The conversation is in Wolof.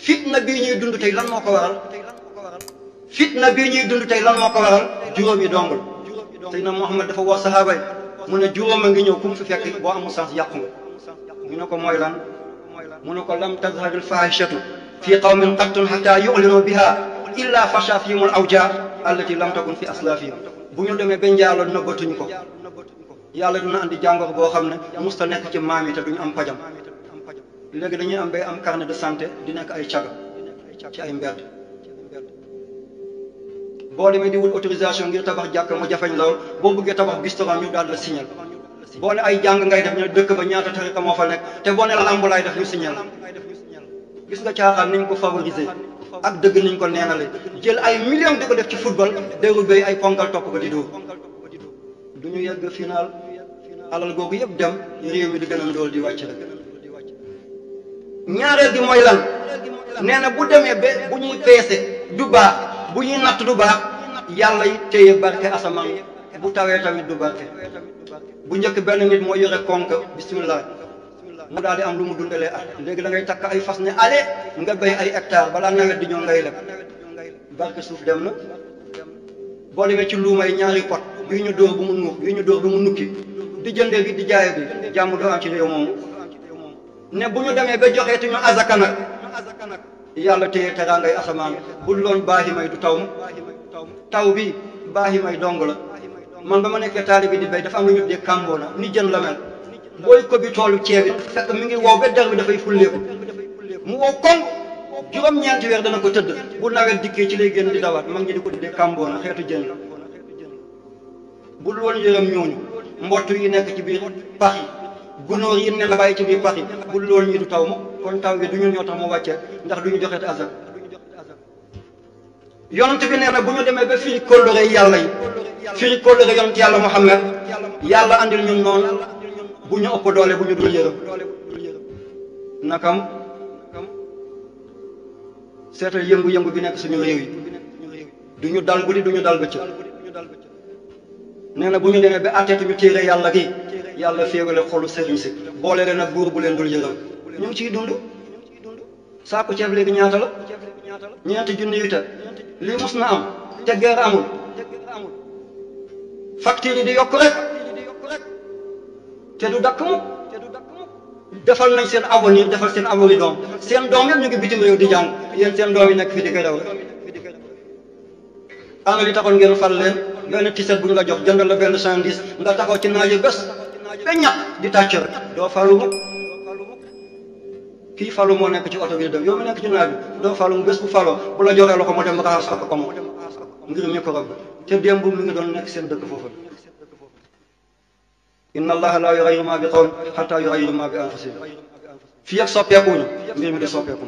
fitna bii ñuy dund tey lan moo ko waral fitna bii ñuy dund tey lan moo ko waral juróom yi dongul tey na Muhammad dafa woo sahaaba yi mu ne juróom a ngi ñëw ku mu fi fekk boo amul sens yàqu nga ñu ne ko mooy lan mu ne ko lam tazhar al fahishatu fi qawmin qattun hatta yu'linu biha illa fasha fihim al awja allati lam takun fi aslafihim bu ñu demee ba njaaloo nëbbatuñu ko yàlla dina andi jàngoro boo xam ne musta nekk ci maam yi te duñu am pajam léegi dañuy am bay am carnet de santé di nekk ay caga ci ay mbedd boo demee di wut autorisation ngir tabax jàkk mu jafeñ lool boo bëggee tabax bistoran ñu daal la signal boo ne ay jàng ngay def ñu dëkk ba ñaata tariqa moo fa nekk te boo ne lamb laay def ñu signal gis nga caaxaan niñ ko favoriser ak dëgg niñ ko neenale jël ay millions di ko def ci football déru bay ay ponkal topp ko di dóor du ñu yegg final alal googu yëpp dem réew mi di gën a dool di wàcc rek ñaareel gi mooy lan nee na bu demee ba bu ñuy peese du baax bu ñuy natt du baax yàlla yi téye barke asamaan bu tawee tamit du barke bu njëkk benn nit moo yore konk bismillah mu daal di am lu mu dundalee at léegi da ngay takk ay fas ne ale nga béy ay hectare balaa nawet di ñëw ngay leb barke suuf dem na boo demee ci luuma yi ñaari pot bii ñu dóor bu mu nuux bii ñu dóor bu mu nukki di jëndee bi di jaaye bi jàmm doo am ci réew moomu ne bu ñu demee ba joxeeti ñu azaka nag yàlla téye teraangay asamaan bu loon baaxi may du taw taw bi baaxi may dong la man ba ma nekkee taalibi di béy dafa am lu ñu dee kàmboona ni jën la mel booy ko bi toolu ceeb bi fekk mi ngi wow ba der bi dafay fulleeku mu wow koŋ juróom-ñeenti weer dana ko tëdd bu nawet dikkee ci lay génn di dawaat mag ñi di ko tuddee kàmboona xeetu jën la bu loon yërëm ñooñu mbott yi nekk ci biir pax yi gunóor yi ne la bàyyi ci biir pax yi bu lool ñi du taw ma kon taw bi du ñun ñoo tax mu wàccee ndax du ñu joxeeti azak yonent bi nee na bu ñu demee ba firi kóllëre yàlla yi firi kóllëre yonent yàlla Muhammad yàlla andil ñun noonu bu ñu ëpp doole bu ñu dul yërëm nakam seetal yëngu-yëngu bi nekk suñu réew yi du ñu dal guddi du ñu dal bëccëg nee na bu ñu demee ba atteetuñu téere yàlla gi yàlla féewale xolu sëriñ si boole leen ak buur bu leen dul yërëm ñu ngi ciy dund saako ceeb léegi ñaata la ñeenti junni yu te lii mus na am te guerre amul facture yi di yokk rek te du dakk mu defal nañ seen avenir defal seen avenir doom seen doom yëpp ñu ngi bitim réew di jàng yéen seen doom yi nekk fi di koy daw rek ana li taxoon ngeen fal leen benn tiset bu ñu la jox jëndal la benn 110 nga taxaw ci naaje bés ba ñàkk di tàcc rek doo falu mu kii falu moo nekk ci oto bi dem yow mi nekk ci naaj bi doo falu mu bés bu faloo bu la joxee loxo mu dem raxas ko moom ngir microbe bi te démb mi ngi doon nekk seen dëkk foofu inna allaha la yughayyiru ma bi qawmin hatta yughayyiru ma bi anfusihim fii ak soppeekuñu mbir mi di soppeeku